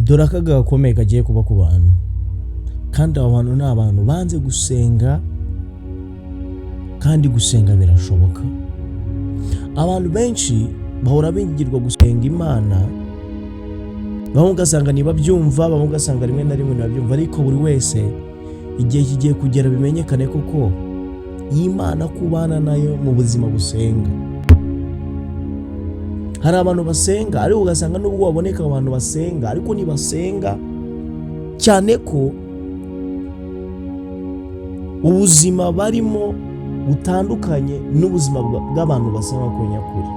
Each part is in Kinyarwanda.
Dore akaga gakomeye kagiye kuba ku bantu, kandi abo bantu ni abantu banze gusenga, kandi gusenga birashoboka. Abantu benshi bahora bingirwa gusenga Imana, bamwe ugasanga ntibabyumva, bamwe ugasanga rimwe na rimwe ntibabyumva, ariko buri wese igihe kigiye kugera bimenyekane koko Imana kubana nayo mu buzima busenga. Hari abantu basenga, ariko ugasanga nubwo baboneka abantu basenga, ariko ntibasenga cyane ko ubuzima barimo butandukanye n'ubuzima bw'abantu basenga ku nyakuri.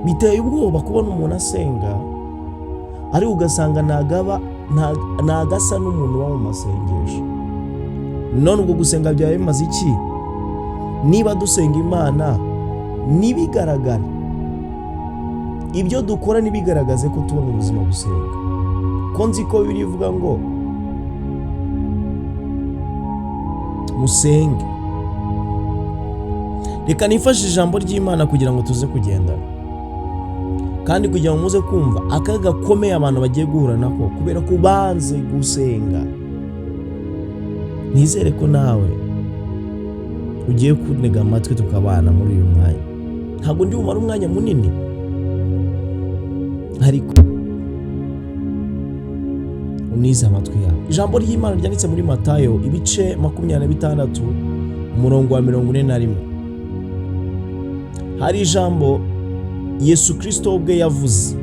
Biteye ubwoba kubona umuntu asenga, ariko ugasanga ntagasa n'umuntu uba mu masengesho. None ubwo gusenga byaba bimaze iki niba dusenga Imana ntibigaragare, ibyo dukora ntibigaragaze ko tuba mu buzima busenga? Ko nzi ko Bibiliya ivuga ngo musenge. Reka nifashe ijambo ry'Imana kugira ngo tuze kugendana, kandi kugira ngo muze kumva akaga gakomeye abantu bagiye guhura nako kubera ko banze gusenga. Nizere ko nawe ugiye kuntega amatwi tukabana muri uyu mwanya. Ntabwo ndi bumare umwanya munini, ariko unize amatwi yawe. Ijambo ry'Imana ryanditse muri Matayo ibice 26, umurongo wa 41. Hari ijambo Yesu Kirisito ubwe yavuze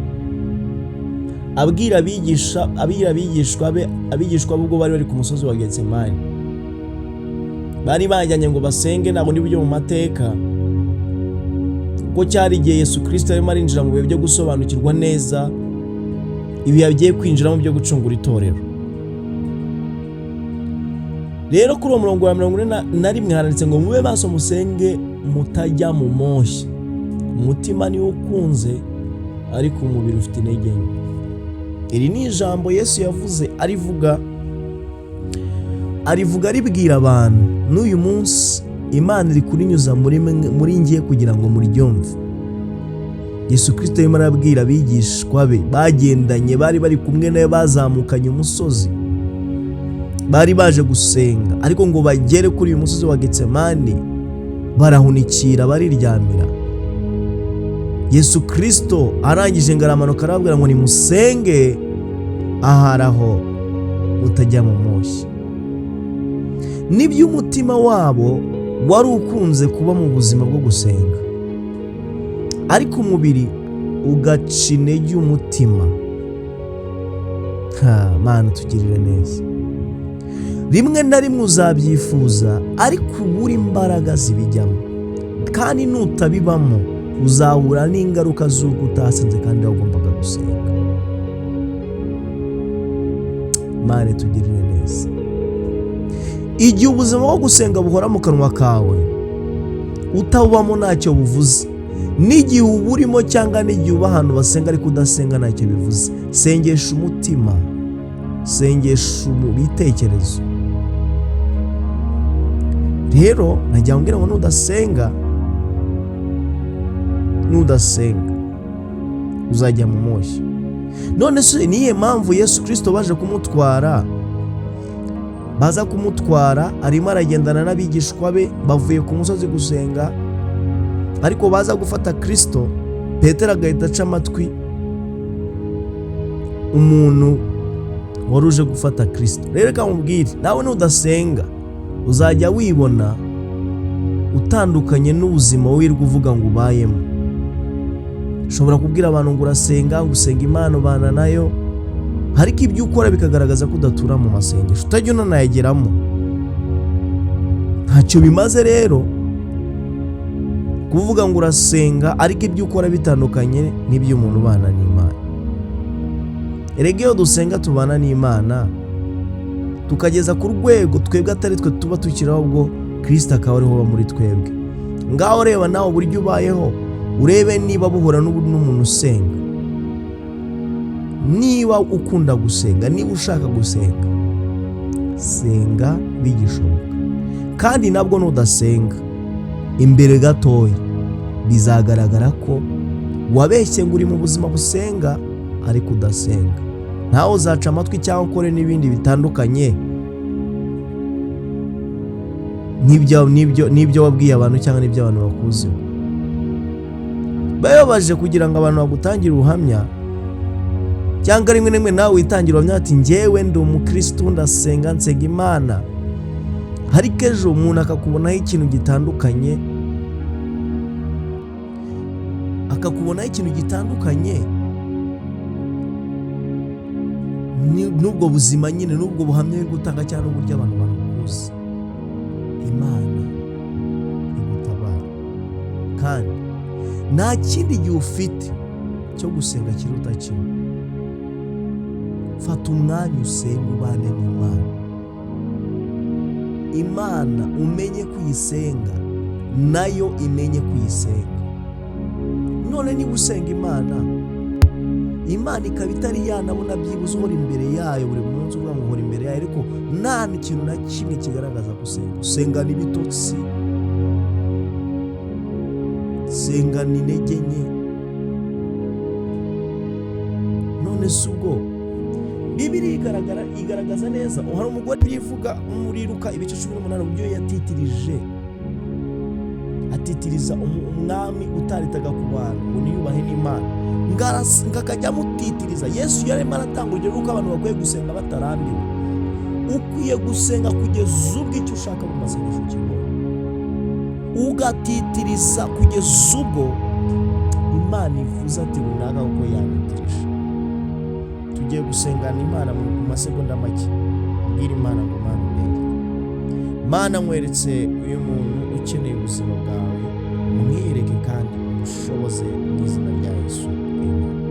abwira abigisha, abwira abigishwa be. Abigishwa be ubwo bari bari ku musozi wa Getsemani, bari bajyanye ngo basenge. Ntabwo ndi bujye mu mateka, kuko cyari igihe Yesu Kirisito arimo arinjira mu bihe byo gusobanukirwa neza ibihe agiye kwinjiramo byo gucungura itorero. Rero kuri uwo murongo wa 41 haranditse ngo: "Mube maso, musenge mutajya mu moshya. Umutima niwo ukunze, ariko umubiri ufite intege nke." Iri ni ijambo Yesu yavuze, arivuga, arivuga, aribwira abantu. N'uyu munsi Imana iri kurinyuza muri ngiye kugira ngo muryumve. Yesu Kirisito arimo arabwira abigishwa be bagendanye, bari bari kumwe nawe, bazamukanye umusozi, bari baje gusenga, ariko ngo bagere kuri uyu musozi wa Getsemani barahunikira, bariryamira. Yesu Kirisito arangije ngo aramanuka, arababwira ngo: "Nimusenge ahari aho mutajya mu moshya." Nibyo, umutima wabo wari ukunze kuba mu buzima bwo gusenga, ariko umubiri ugaca intege umutima. Ha, Mana tugirire neza. Rimwe na rimwe uzabyifuza, ariko ubura imbaraga zibijyamo, kandi nutabibamo uzahura n'ingaruka z'uko utasenze kandi wagombaga gusenga. Mana tugirire neza. Igihe ubuzima bwo gusenga buhora mu kanwa kawe utabubamo, ntacyo buvuze. N'igihe uba urimo cyangwa n'igihe uba ahantu basenga ariko udasenga, ntacyo bivuze. Sengesha umutima, sengesha mu bitekerezo. Rero najya mbwira ngo nudasenga, nudasenga uzajya mu moshya. None se niyo mpamvu Yesu Kirisito baje kumutwara, baza kumutwara arimo aragendana n'abigishwa be bavuye ku musozi gusenga, ariko baza gufata Kirisito, Petero agahita aca amatwi umuntu wari uje gufata Kirisito? Rero reka mubwire, nawe nudasenga uzajya wibona utandukanye n'ubuzima wirirwa uvuga ngo ubayemo. Ushobora kubwira abantu ngo urasenga, ngo usenga Imana, ubana nayo, ariko ibyo ukora bikagaragaza ko udatura mu masengesho, utajya unanayageramo. Ntacyo bimaze rero kuvuga ngo urasenga, ariko ibyo ukora bitandukanye n'iby'umuntu ubana n'Imana. Erega iyo dusenga tubana n'Imana, tukageza ku rwego twebwe atari twe tuba tukiri, ahubwo Kirisito akaba ariho uba muri twebwe. Ngaho reba nawe uburyo ubayeho, urebe niba buhura n'umuntu usenga. Niba ukunda gusenga, niba ushaka gusenga, senga bigishoboka. Kandi nabwo nudasenga, imbere gatoya bizagaragara ko wabeshye ngo uri mu buzima busenga, ariko udasenga. Ntawe uzaca amatwi cyangwa ukore n'ibindi bitandukanye n'ibyo wabwiye abantu cyangwa n'ibyo abantu bakuziho. Bayobaje kugira ngo abantu bagutangire ubuhamya, cyangwa rimwe na rimwe nawe witangira ubuhamya ati njyewe ndi umukirisitu, ndasenga, nsenga Imana. Ariko ejo umuntu akakubonaho ikintu gitandukanye, akakubonaho ikintu gitandukanye n'ubwo buzima nyine, n'ubwo buhamya uri gutanga cyangwa n'uburyo abantu bakuzi. Imana igutabara, kandi nta kindi gihe ufite cyo gusenga kiruta kimwe. Fata umwanya usenge, ubane n'Imana. Imana umenye kuyisenga, nayo imenye kuyisenga. None niba usenga Imana, Imana ikaba itari yanabona byibuze uhora imbere yayo buri munsi, uvuga ngo uhora imbere yayo, ariko nta kintu na kimwe kigaragaza ko usenga. Usengana ibitotsi, usengana intege nke. None si ubwo Bibiliya igaragaza neza, hari umugore ivuga muri Luka ibice 18 uburyo yatitirije, atitiriza umwami utaritaga ku bantu ngo niyubahe n'Imana, ngo akajya amutitiriza. Yesu yarimo aratanga urugero rw'uko abantu bakwiye gusenga batarambiwe. Ukwiye gusenga kugeza ubwo icyo ushaka mu masengesho ukibona, ugatitiriza kugeza ubwo Imana ivuze ati runaka kuko yanitirije. Tugiye gusengana Imana mu masegonda make. Bwira Imana ngo Mana undengere, Mana nkweretse uyu muntu ukeneye ubuzima bwawe, umwiyereke kandi umushoboze mu izina rya Yesu. Amen.